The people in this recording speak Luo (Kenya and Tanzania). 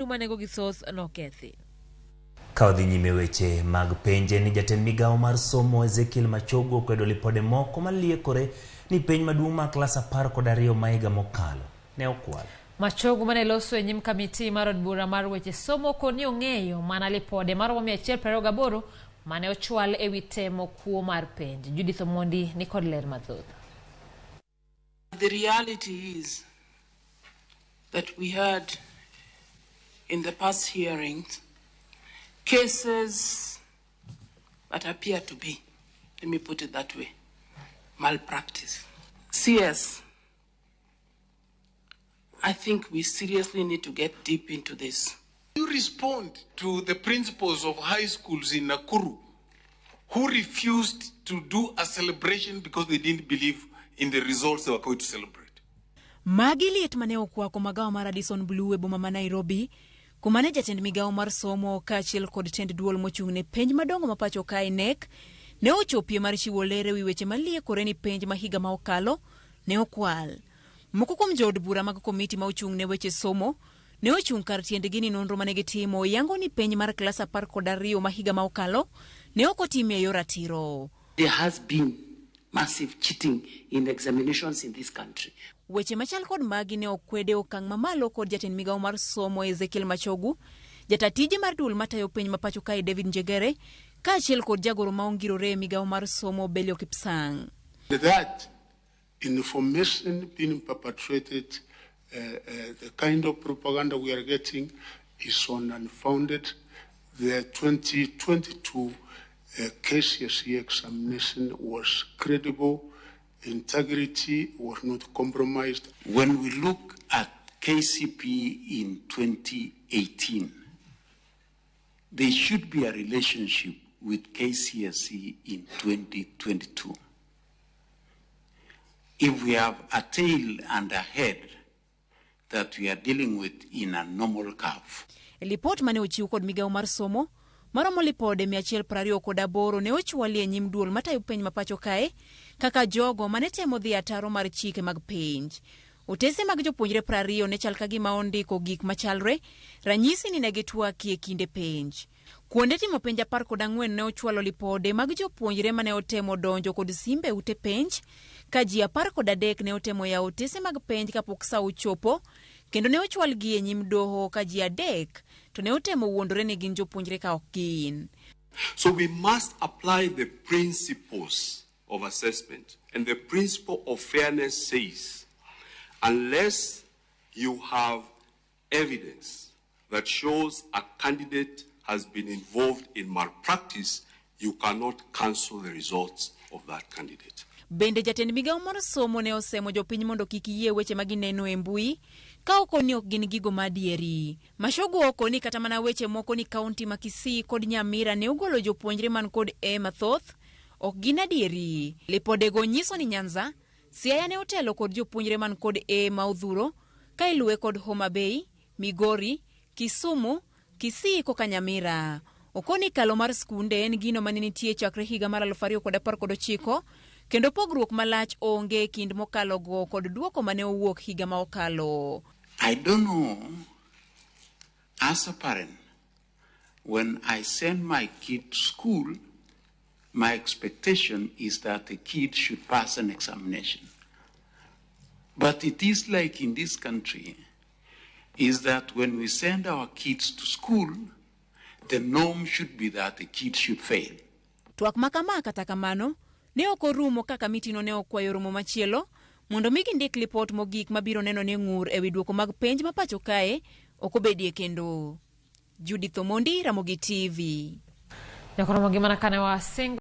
ma nengogi thoth nokethi. Ka odhi nyime weche mag penje ni jatend migawo mar somo Ezekiel Machogu okwedo lipode moko maliekore ni penj maduong' mar klas 12 ma higa mokalo ne okwal. Machogu mane loso e nyim kamiti mar od bura mar weche somo koni ong'eyo mana lipode maromo 128 mane ochwal ewi temo kuo mar penj. Judith Omondi ni kod ler mathoth. The reality is that we had in the past hearings cases that appear to be, let me put it that way, malpractice. CS, I think we seriously need to get deep into this. You respond to the principals of high schools in Nakuru who refused to do a celebration because they didn't believe in the results they were going to celebrate. Magi liet mane okwako magawa mar Radisson Blu e boma ma Nairobi, kuma ne jatend migawo mar somo kaachiel kod tend duol mochung' ne penj madongo ma pacho kae KNEC ne ochopie mar chiwo ler ewi weche maliekore ni penj ma higa ma okalo ne okwal. Moko kuom jood bura mag komiti ma ochung' ne weche somo ne ochung' kar tiendgi ni nonro mane gitimo yango ni penj mar klas 12 ma higa ma okalo ne ok otimie e yor ratiro. There has been massive cheating in examinations in this country. Weche machal kod magi ne okwede okang' mamalo kod jatend migawo mar somo Ezekiel Machogu, jata tije mar duol matayo penj ma pacho kae David Njegere, kaachiel kod jagoro ma ongirore e migawo mar somo Belio Kipsang. That information being perpetrated, the kind of propaganda we are getting is on unfounded. The 2022 KCSE examination was credible. Integrity was not compromised. When we look at KCPE in 2018, there should be a relationship with KCSE in 2022. If we have a tail and a head that we are dealing with in a normal curve. Lipot mane ochiw kod migawo mar somo maromo lipode 128 ne ochwali e nyim duol matayo penj ma pacho kae kaka jogo mane temo dhi ataro mar chike mag penj. Otese mag jopuonjre 20 ne chal ka gima ondiko gik machalre, ranyisi ni ne gitwakie kinde penj. Kuonde timo penj 14 ne ochwalo lipode mag jopuonjre mane otemo donjo kod simbe ute penj, ka ji 13 ne otemo yawo otese mag penj kapok sa ochopo, kendo ne ochwalgi e nyim doho ka ji 3 to ne otemo wuondore ni gin jopuonjre ka ok gin. So we must apply the principles of assessment. And the principle of fairness says, unless you have evidence that shows a candidate has been involved in malpractice, you cannot cancel the results of that candidate. Bende jatend migawo mar somo ne osemo jopiny mondo kik yie weche ma gineno e mbui ka oko ni ok gin gigo ma adieri. Machogu oko ni kata mana weche moko ni kaunti ma Kisii kod Nyamira ne ogolo jopuonjre man kod A mathoth ok gin adieri. Lipodego nyiso ni Nyanza, Siaya ne otelo kod jopuonjre man kod A ma odhuro ka iluwe kod Homa Bay, Migori, Kisumu, Kisii koka Nyamira. Okoni kalo mar skunde en gino mane nitie chakre higa mar 2019 kendo pogruok malach onge e kind mokalo go kod duoko mane owuok higa ma okalo. I don't know, as a parent, when I send my kid to school, my expectation is that the kid should pass an examination. But it is like in this country, is that when we send our kids to school, the norm should be that the kids should fail. Twak ma kama kata kamano ne ok orumo ka kamitino ne okwayo romo machielo mondo mi gindik lipot mogik mabiro neno ni ng'ur ewi duoko mag penj ma pacho kae ok obedie kendo. Judith Omondi, Ramogi TV. Nyakoromo gi mana kane wasingo.